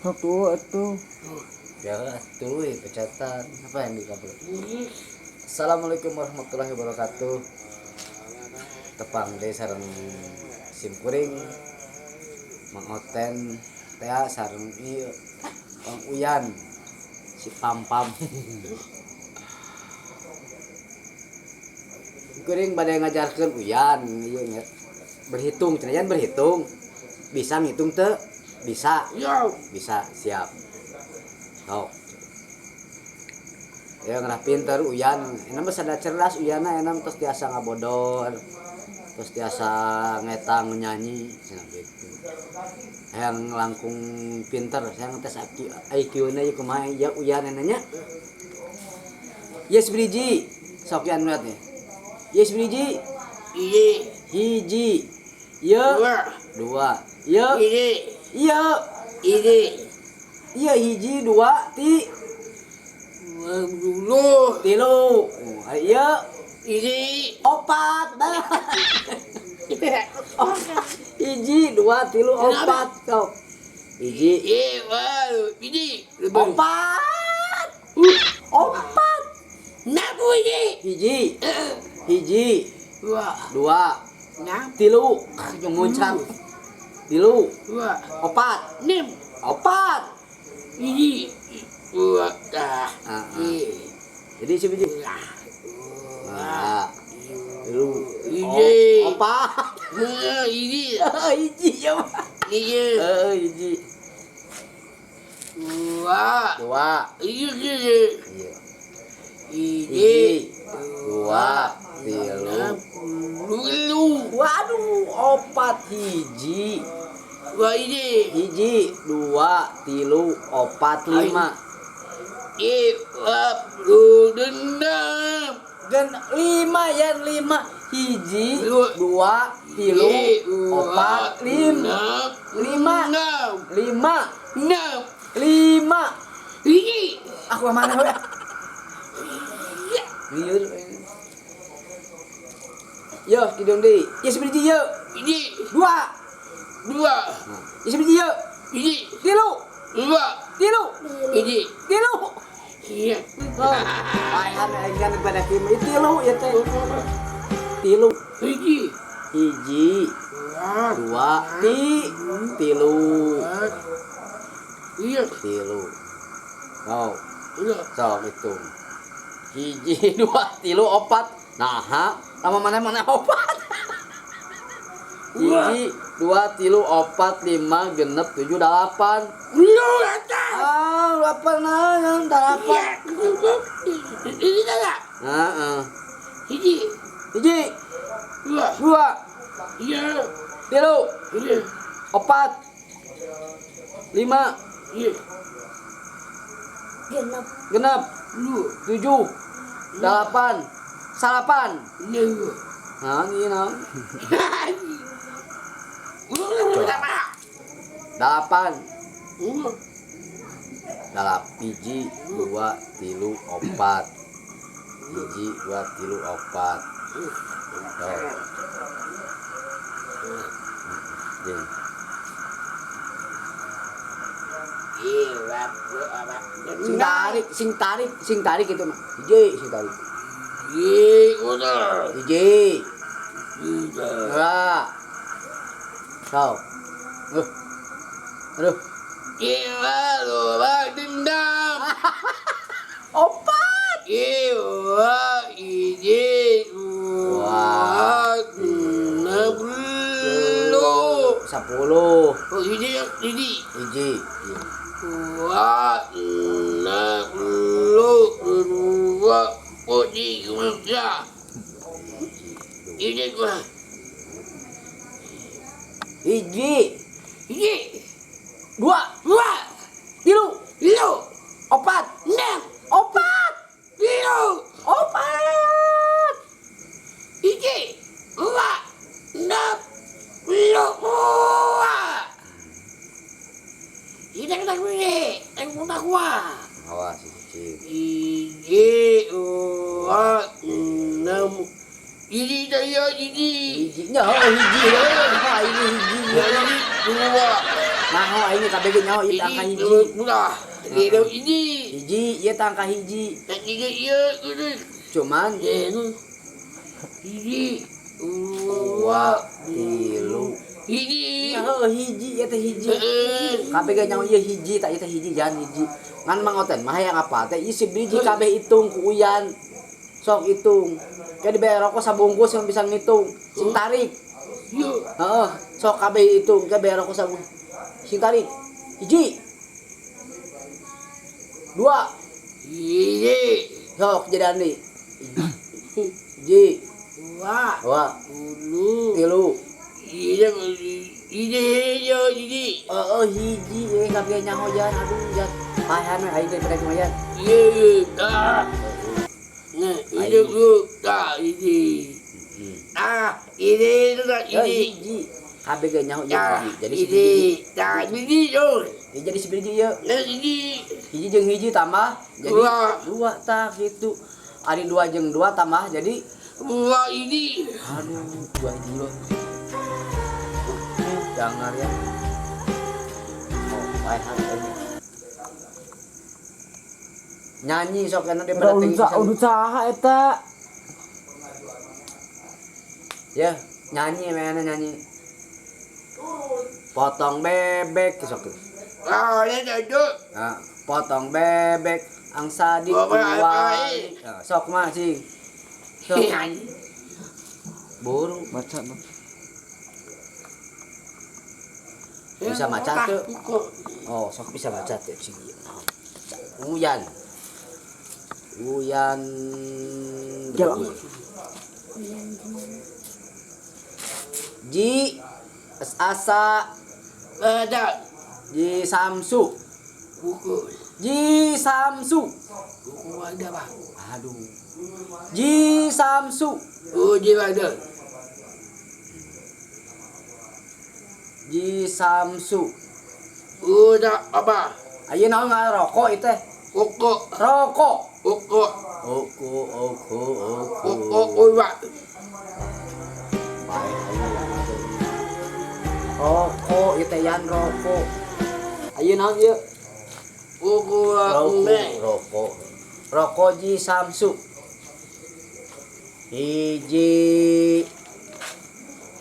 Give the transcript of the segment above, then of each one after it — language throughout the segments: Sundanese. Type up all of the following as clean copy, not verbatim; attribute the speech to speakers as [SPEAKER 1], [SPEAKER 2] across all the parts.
[SPEAKER 1] Satu atuh.
[SPEAKER 2] Ya tuh pecatan apa yang dikabul. Assalamualaikum warahmatullahi wabarakatuh. Tepang deui sareng sim kuring Mang Oten tea sareng ieu Mang Uyan si Pam Pam. Kuring bade ngajarkeun Uyan ieu nya. Berhitung cenah, Yan, berhitung. Bisa ngitung teu? Bisa.
[SPEAKER 1] Ya.
[SPEAKER 2] Bisa, siap. Sok. Ya ngerah pinter Uyan. Enak mah sada cerdas Uyana, enak terus tiasa ngabodor. Terus tiasa ngetang nyanyi cenah gitu. Yang langkung pinter, saya ngetes IQ na ieu kumaha ya Uyan nya. Yes briji. Sok Yan lihat nih. Yes briji.
[SPEAKER 1] Hiji.
[SPEAKER 2] Hiji. Ye.
[SPEAKER 1] Dua.
[SPEAKER 2] Dua. Ye.
[SPEAKER 1] Hiji.
[SPEAKER 2] Iya.
[SPEAKER 1] Hiji.
[SPEAKER 2] Iya, hiji, dua, ti
[SPEAKER 1] 10.
[SPEAKER 2] Tilu. Iya.
[SPEAKER 1] Hiji.
[SPEAKER 2] Opat. Dah. Hiji, dua, tilu, opat. Sok. Hiji.
[SPEAKER 1] Hiji.
[SPEAKER 2] Opat. Opat.
[SPEAKER 1] Nabu hiji.
[SPEAKER 2] Hiji. Hiji.
[SPEAKER 1] Dua.
[SPEAKER 2] Dua.
[SPEAKER 1] Enam.
[SPEAKER 2] Tilu. Yang muncrat. Tilu.
[SPEAKER 1] Dua.
[SPEAKER 2] Opat.
[SPEAKER 1] Enam.
[SPEAKER 2] Opat.
[SPEAKER 1] Hiji. Dua. Dah.
[SPEAKER 2] Ah, ah. Jadi si biji. Nah, tilu.
[SPEAKER 1] Hiji.
[SPEAKER 2] Opat.
[SPEAKER 1] Hiji.
[SPEAKER 2] Hiji ya mah.
[SPEAKER 1] Hiji.
[SPEAKER 2] Heeh, hiji.
[SPEAKER 1] Dua.
[SPEAKER 2] Dua.
[SPEAKER 1] Hiji.
[SPEAKER 2] Iya.
[SPEAKER 1] Hiji.
[SPEAKER 2] Hiji. Dua, tilu.
[SPEAKER 1] Tilu.
[SPEAKER 2] Waduh, opat, hiji.
[SPEAKER 1] Dua hiji.
[SPEAKER 2] Hiji, dua, tilu, opat, lima.
[SPEAKER 1] 46.
[SPEAKER 2] Gen lima ya, lima. Hiji,
[SPEAKER 1] Dua.
[SPEAKER 2] dua, tilu, opat, lima. Lima.
[SPEAKER 1] 6.
[SPEAKER 2] Lima.
[SPEAKER 1] 6.
[SPEAKER 2] Lima.
[SPEAKER 1] Hiji.
[SPEAKER 2] Aku mana we? Liur. Yo, kidung deui. Ye sebiji ye.
[SPEAKER 1] Hiji.
[SPEAKER 2] Dua.
[SPEAKER 1] Dua.
[SPEAKER 2] Ye sebiji ye.
[SPEAKER 1] Hiji.
[SPEAKER 2] Tilu.
[SPEAKER 1] Dua.
[SPEAKER 2] Tilu.
[SPEAKER 1] Hiji.
[SPEAKER 2] Tilu.
[SPEAKER 1] Iya.
[SPEAKER 2] Oh, ayan ayan pada kim tilu ya teh. Tilu.
[SPEAKER 1] Hiji.
[SPEAKER 2] Hiji, dua, ti, tilu.
[SPEAKER 1] Iya.
[SPEAKER 2] Tilu. Oh,
[SPEAKER 1] Iya.
[SPEAKER 2] sok hitung. Hiji, dua, tilu, opat. Nah, lama mana mana opat. Hiji, dua, tilu, opat, lima, genep, tujuh, delapan.
[SPEAKER 1] Lu atas.
[SPEAKER 2] Ah, delapan, nah, delapan.
[SPEAKER 1] Ini tak.
[SPEAKER 2] Heeh.
[SPEAKER 1] Hiji.
[SPEAKER 2] Hiji,
[SPEAKER 1] Dua.
[SPEAKER 2] dua,
[SPEAKER 1] Iya.
[SPEAKER 2] tilu,
[SPEAKER 1] Iya.
[SPEAKER 2] opat, lima,
[SPEAKER 1] Iya.
[SPEAKER 3] Genep.
[SPEAKER 2] Genep,
[SPEAKER 1] Lu.
[SPEAKER 2] tujuh, delapan, salapan.
[SPEAKER 1] Iya.
[SPEAKER 2] Nah, ini nah. Delapan. Dalap hiji, dua, tilu, opat. Hiji, dua, tilu, opat. Tuh. Jing. Sing tarik, sing tarik, sing tarik itu mah. Hiji, sing tarik. Hiji. Dua. Sok. Aduh. Opat. 10.
[SPEAKER 1] Hiji.
[SPEAKER 2] Hiji.
[SPEAKER 1] Dua, enam, dua, tiga. Hiji dua.
[SPEAKER 2] Hiji.
[SPEAKER 1] Hiji.
[SPEAKER 2] Dua.
[SPEAKER 1] Dua.
[SPEAKER 2] Tilu.
[SPEAKER 1] Tilu.
[SPEAKER 2] Opat.
[SPEAKER 1] Enam.
[SPEAKER 2] Opat.
[SPEAKER 1] Tilu.
[SPEAKER 2] Opat.
[SPEAKER 1] Hiji. Dua. Enam. Tilu. Dua. Ini kita ini, yang punya gua.
[SPEAKER 2] Awas hiji.
[SPEAKER 1] Hiji, dua, enam. Hiji saya hiji.
[SPEAKER 2] Hijinya, oh, hiji. Ah, ini hiji.
[SPEAKER 1] Hiji, dua.
[SPEAKER 2] Nyaho aing kabeh ge nyaho ieu teh angka hiji.
[SPEAKER 1] Ulah. Ini ini.
[SPEAKER 2] Hiji ieu teh angka hiji.
[SPEAKER 1] Ini ieu ini.
[SPEAKER 2] Cuman
[SPEAKER 1] Hiji,
[SPEAKER 2] dua, tilu.
[SPEAKER 1] Hiji.
[SPEAKER 2] Ya heuh hiji ieu teh hiji. Kabeh ge nyaho ieu hiji, tak ieu teh hiji jangan hiji. Ngan mangoten mah hayang apa teh ieu biji kabeh hitung ku Uyan. Sok hitung. Kayak dibayar rokok sabungkus yang bisa ngitung. Sing tarik.
[SPEAKER 1] Yuk.
[SPEAKER 2] Heeh, sok kabeh hitung, kayak bayar rokok sabungkus. Sing tarik. Hiji. Dua.
[SPEAKER 1] Hiji.
[SPEAKER 2] Sok jadi deui. Hiji,
[SPEAKER 1] Dua.
[SPEAKER 2] dua,
[SPEAKER 1] Tilu.
[SPEAKER 2] tilu.
[SPEAKER 1] Hiji. Hiji. Hiji.
[SPEAKER 2] Heeh, hiji eh kabeh nyaho jan aduh jan. Pahan we aing teh pada kumaha.
[SPEAKER 1] Iya. Ah. Nah, ini ah ini. Ah, ini itu
[SPEAKER 2] Ya
[SPEAKER 1] ini.
[SPEAKER 2] hiji. Kabeh ge nyaho ieu
[SPEAKER 1] Ah,
[SPEAKER 2] hiji. Jadi
[SPEAKER 1] ini.
[SPEAKER 2] sebiji.
[SPEAKER 1] Ah, ini yo.
[SPEAKER 2] Ya, jadi sebiji ieu.
[SPEAKER 1] Nah, ini.
[SPEAKER 2] Hiji jeung hiji tambah jadi
[SPEAKER 1] Dua.
[SPEAKER 2] dua tah gitu. Ari dua jeung dua tambah jadi
[SPEAKER 1] Dua ini.
[SPEAKER 2] aduh dua hiji loh. Jangan ya. Oh, paehan aing. Nyanyi sok enak daripada
[SPEAKER 3] Udah
[SPEAKER 2] tinggi
[SPEAKER 3] udah
[SPEAKER 2] pisan.
[SPEAKER 3] udah saha eta.
[SPEAKER 2] Ya, nyanyi mana nyanyi. Potong bebek sok tuh.
[SPEAKER 1] Ah, ini ada.
[SPEAKER 2] Nah, potong bebek angsa di
[SPEAKER 1] Oh,
[SPEAKER 2] kuali. Nah, sok mah sih. Sok buru
[SPEAKER 3] Baca bang.
[SPEAKER 2] Bisa maca tuh. Oh, sok bisa baca tuh sih. Uyan. Uyan.
[SPEAKER 3] Jalan.
[SPEAKER 2] Ji Asa
[SPEAKER 1] Ada.
[SPEAKER 2] Ji Samsu.
[SPEAKER 1] Buku.
[SPEAKER 2] Ji Samsu.
[SPEAKER 1] Buku ada, Pak.
[SPEAKER 2] Aduh. Ji Samsu.
[SPEAKER 1] Oh, dia ada.
[SPEAKER 2] Ji Samsu.
[SPEAKER 1] Udah apa?
[SPEAKER 2] Ayo naon ngarokok itu teh?
[SPEAKER 1] Koko.
[SPEAKER 2] Rokok.
[SPEAKER 1] Koko.
[SPEAKER 2] Oko oko oko.
[SPEAKER 1] Koko uwa.
[SPEAKER 2] Baik, ayo yang ada. Rokok ieu teh yan rokok. Ayo naon ieu?
[SPEAKER 1] Koko
[SPEAKER 2] Rokok,
[SPEAKER 1] ume.
[SPEAKER 2] rokok. Rokok Ji Samsu. Hiji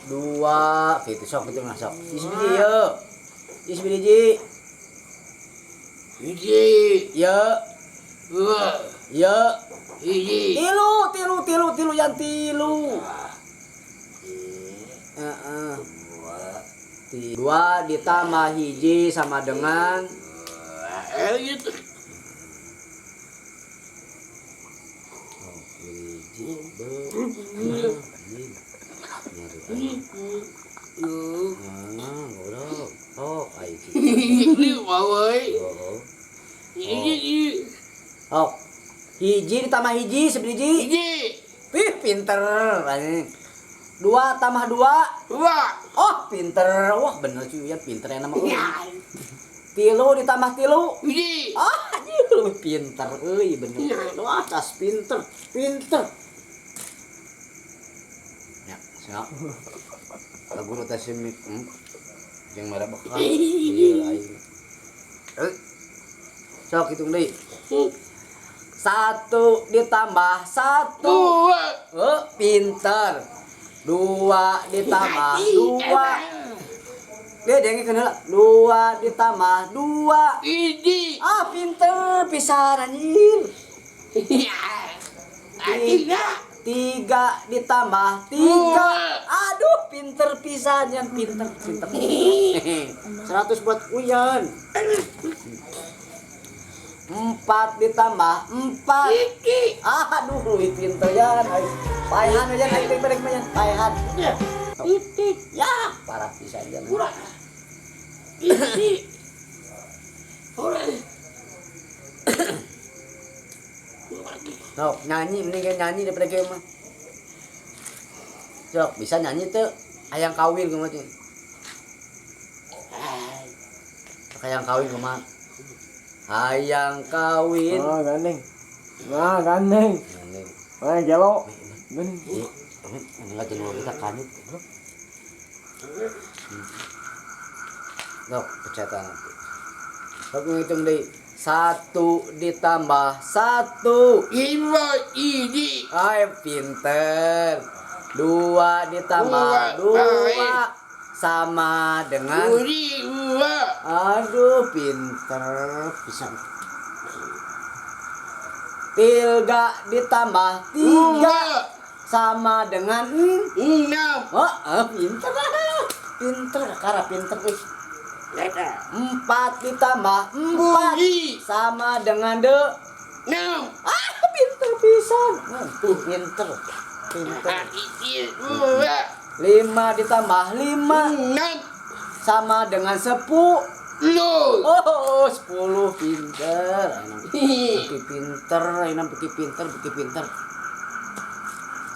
[SPEAKER 2] dua gitu sok gitu mah sok. Hiji biji ieu. Hiji biji.
[SPEAKER 1] Hiji.
[SPEAKER 2] Ieu,
[SPEAKER 1] Dua.
[SPEAKER 2] ieu.
[SPEAKER 1] Hiji.
[SPEAKER 2] Tilu, tilu, tilu, tilu yang tilu. Heeh. Dua ditambah hiji sama dengan
[SPEAKER 1] Gitu.
[SPEAKER 2] oh, hiji be nyari aing. Ah, goblok. Oh, aing.
[SPEAKER 1] Ini mau eh.
[SPEAKER 2] Oh.
[SPEAKER 1] Ini ini.
[SPEAKER 2] Oh. Hiji ditambah hiji sebiji.
[SPEAKER 1] Hiji.
[SPEAKER 2] Ih, pinter anjing. Dua tambah dua.
[SPEAKER 1] Dua.
[SPEAKER 2] Oh, pinter. Wah, bener cuy ya, pinter ya nama euy. Tilu ditambah tilu.
[SPEAKER 1] Hiji.
[SPEAKER 2] Ah, anjing lebih pinter euy, bener. Wah, tas pinter, pinter. Ya, siap. Lagu teh simik. Jeung merah bekal. Iya, aing. Eh. Sok hitung deui. Satu ditambah satu.
[SPEAKER 1] Dua.
[SPEAKER 2] Oh, pinter. Dua ditambah dua. Dia dia kenal. Dua ditambah dua.
[SPEAKER 1] Hiji.
[SPEAKER 2] Ah, pinter pisan anjir.
[SPEAKER 1] Tiga.
[SPEAKER 2] Tiga ditambah tiga. Aduh, pinter pisan yang pinter, pinter. 100 buat Uyan. Empat ditambah empat.
[SPEAKER 1] Hiji.
[SPEAKER 2] Aduh, lebih pinter ya. Paehan aja, ayo balik balik paehan.
[SPEAKER 1] Hiji.
[SPEAKER 2] Ya, parah pisan ya.
[SPEAKER 1] Kurang. Hiji. Kurang.
[SPEAKER 2] Sok, nyanyi mending kayak nyanyi daripada kayak mah. Sok, bisa nyanyi tuh hayang kawin kumaha tuh. Hayang kawin kumaha? Hayang kawin.
[SPEAKER 3] Ah, gandeng. Ah, gandeng.
[SPEAKER 2] Gandeng.
[SPEAKER 3] Ah, gelo. Gandeng.
[SPEAKER 2] Iya, ini lagi nunggu kita kanit. Sok, pencetan nanti. Sok ngitung deui. Satu ditambah satu.
[SPEAKER 1] Lima hiji.
[SPEAKER 2] Ay, pinter. Dua ditambah
[SPEAKER 1] Dua,
[SPEAKER 2] dua sama dengan
[SPEAKER 1] Uri dua.
[SPEAKER 2] Aduh, pinter pisan. Tiga ditambah tiga
[SPEAKER 1] Dua.
[SPEAKER 2] sama dengan
[SPEAKER 1] Enam.
[SPEAKER 2] Oh, oh, pinter. Pinter, kakara pinter euy. Empat ditambah empat
[SPEAKER 1] Uri.
[SPEAKER 2] sama dengan de.
[SPEAKER 1] Enam.
[SPEAKER 2] Ah, pinter pisan. Tuh, pinter. Pinter.
[SPEAKER 1] Dua.
[SPEAKER 2] Lima ditambah lima
[SPEAKER 1] Enam.
[SPEAKER 2] sama dengan 10.
[SPEAKER 1] Lu.
[SPEAKER 2] Oh, 10 pinter. Beki pinter, ini beki pinter, beki pinter.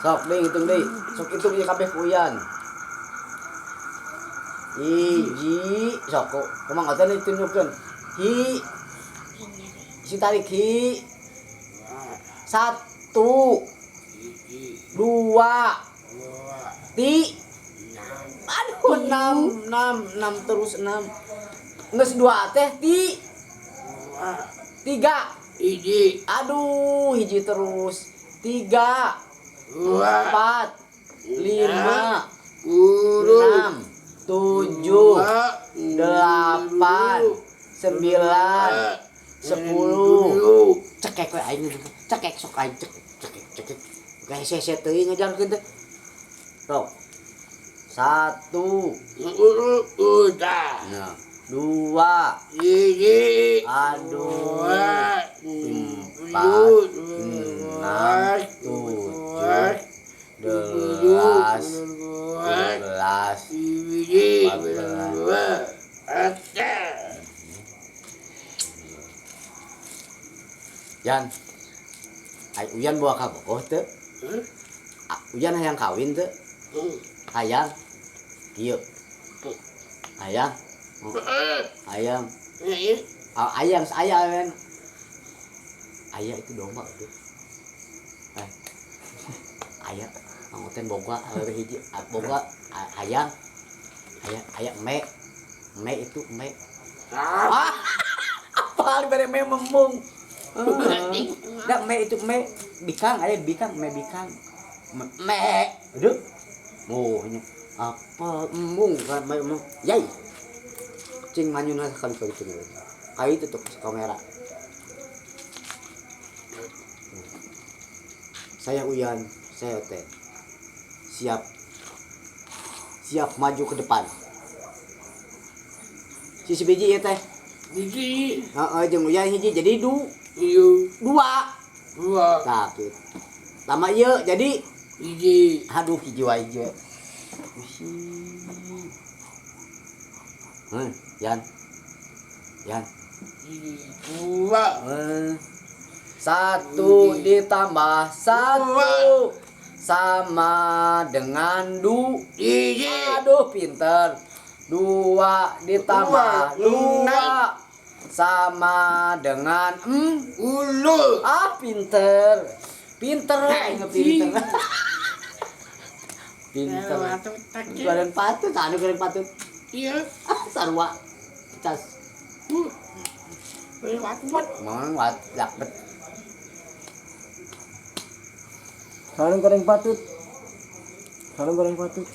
[SPEAKER 2] Sok deh, hitung deh. Sok hitung ieu kabeh ku Uyan. Hiji, sok kok. Kumaha ngoten ditunjukkeun. Hi. Si tarik hi. Satu, dua, ti. Aduh, enam, enam, enam terus enam. Nges dua teh ti. Tiga.
[SPEAKER 1] Hiji.
[SPEAKER 2] Aduh, hiji terus. Tiga,
[SPEAKER 1] Dua.
[SPEAKER 2] empat, lima,
[SPEAKER 1] Uru.
[SPEAKER 2] enam, tujuh, delapan, sembilan, 10. Cekek we aing, cekek sok aing cekek, cekek, cekek. Gak hese-hese teuing ngajarkeun teh. Sok. Satu,
[SPEAKER 1] Uru. Udah.
[SPEAKER 2] nah, dua,
[SPEAKER 1] Hiji.
[SPEAKER 2] aduh,
[SPEAKER 1] Dua.
[SPEAKER 2] empat, enam, tujuh, belas, 12,
[SPEAKER 1] Hiji.
[SPEAKER 2] 14.
[SPEAKER 1] Dua. Empat.
[SPEAKER 2] Yan, ai Uyan bawa kabogoh teu? Ah, Uyan hayang kawin teu? Hayang. Kieu. Hayang. Hayang. Ah, ayang saya men. Ayah itu domba tuh. Eh. Ayah mangoten boga awewe hiji, ah, boga ah, hayang. Ayah ayah me. Me itu me. Ah, apa dibere me membung. Da me itu me bikang aya bikang me bikang. Me. Me. Aduh. Oh, nya apa embung kan me embung. Yai. Cing manyuna sekali kali itu. Kayak itu tuh kamera. Saya Uyan, saya Teh. Siap. Siap maju ke depan. Sisi biji ya teh.
[SPEAKER 1] Hiji.
[SPEAKER 2] Heeh, jeung Uyan hiji jadi
[SPEAKER 1] Iyo.
[SPEAKER 2] dua.
[SPEAKER 1] Dua.
[SPEAKER 2] Tah gitu. Lama ieu jadi
[SPEAKER 1] Hiji.
[SPEAKER 2] aduh hiji wae hiji wae. Heuh, Yan. Yan.
[SPEAKER 1] Hiji. Dua.
[SPEAKER 2] Satu ditambah satu sama dengan du.
[SPEAKER 1] Hiji.
[SPEAKER 2] Aduh pinter. Dua ditambah
[SPEAKER 1] Dua.
[SPEAKER 2] dua sama dengan em.
[SPEAKER 1] Ulu.
[SPEAKER 2] Ah pinter. Pinter, aing pinter. Pinter. Goreng patut, anu goreng patut.
[SPEAKER 1] Iya.
[SPEAKER 2] Ah, sarua. Cas. Mang wat lakbet.
[SPEAKER 3] Sarung goreng patut. Sarung goreng patut.